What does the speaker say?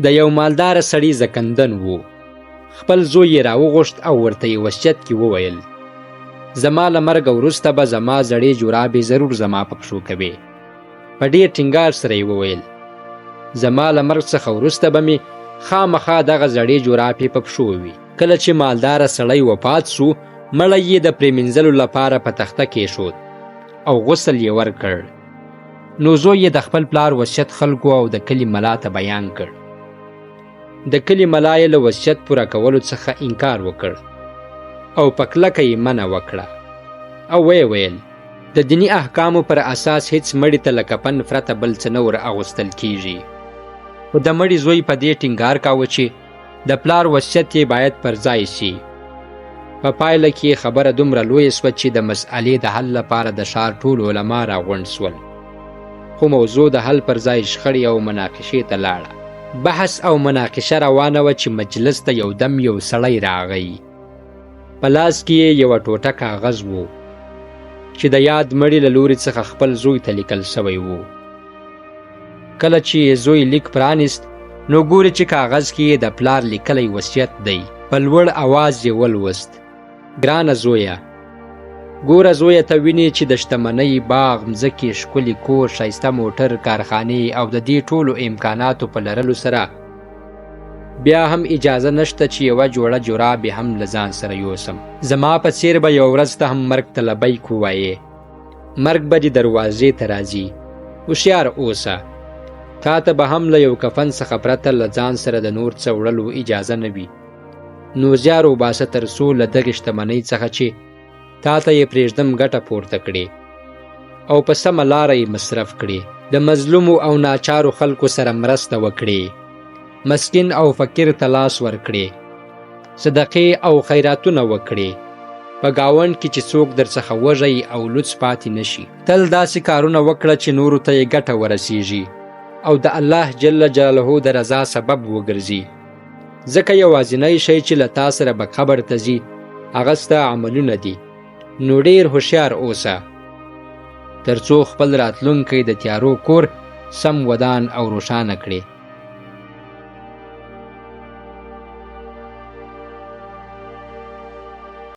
د یو مالدار سړي زکندن وو. خپل زوی یې راوغوښت او ورته یې وصیت کې وویل: زما له مرګه وروسته به زما زړې جورابې ضرور زما په پښو کوې. په ډیر ټینګار سره یې وویل: زما له مرګ څخه وروسته به مې خامخا دغه زړې جورابې په پښو وي. کله چې مالدار سړی وفات سو، مړی یې د پرېمنځلو لپاره په تخته کېښود او غسل یې ورکړ. نو زوی یې د خپل پلار وصیت خلکو او د کلي ملا ته بیان کړ. د کلي ملا یې له وصیت پوره کولو څخه انکار وکړ او په کلکه یې منع وکړه او ویې ویل: د دیني احکامو پر اساس هیڅ مړي ته له کفن پرته بل څه نه ور اغوستل کیږي. خو د مړي زوی په دې ټینګار کاوه چې د پلار وصیت یې باید پر ځای سي. په پایله کې خبره دومره لویه سوه چې د مسئلې د حل لپاره د ښار ټول علما راغونډ سول، خو موضوع د حل پر ځای شخړې او مناقشې ته لاړه. بحث او مناقشه روانه وه چې مجلس ته یو دم یو سړی راغی. په لاس کې یې یوه ټوټه کاغذ وو چې د یاد مړي له لوري څخه خپل زوی ته لیکل شوی وو. کله چې یې زوی لیک پرانیست نو ګوري چې کاغذ کې یې د پلار لیکلی وصیت دی. په لوړ اواز یې ولوست: ګرانه زویه، ګوره زویه، ته وینې چې د شتمنۍ، باغ، مځکې، ښکلي کور، ښایسته موټر، کارخانې او د دې ټولو امکاناتو په لرلو سره بیا هم اجازه نشته چې یوه جوړه جرابې هم له ځان سره یوسم. زما په څیر به یوه ورځ ته هم مرګ ته لبیک ووایې. مرګ به دې دروازې ته راځي. هوښیار اوسه، تا ته به هم له یو کفن څخه پرته له ځان سره د نور څه وړلو اجازه نه وي. نو زیار وباسه تر څو له دغې شتمنۍ څخه چې تا ته یې پرېږدم ګټه پورته کړې او په سمه لاره یې مصرف کړې. د مظلومو او ناچارو خلکو سره مرسته وکړې، مسکین او فقیر ته لاس ورکړې، صدقې او خیراتونه وکړې. په ګاونډ کې چې څوک درڅخه وږی او لوڅ پاتې نشي، تل داسې کارونه وکړه چې نورو ته یې ګټه ورسیږي او د الله جل جلاله د رضا سبب وګرځي، ځکه یوازینی شی چې له تا سره به قبر ته ځي هغه ستا عملونه دي. نو ډیر هوښیار اوسه تر څو خپل راتلونکی د تیارو کور سم ودان او روښانه کړې.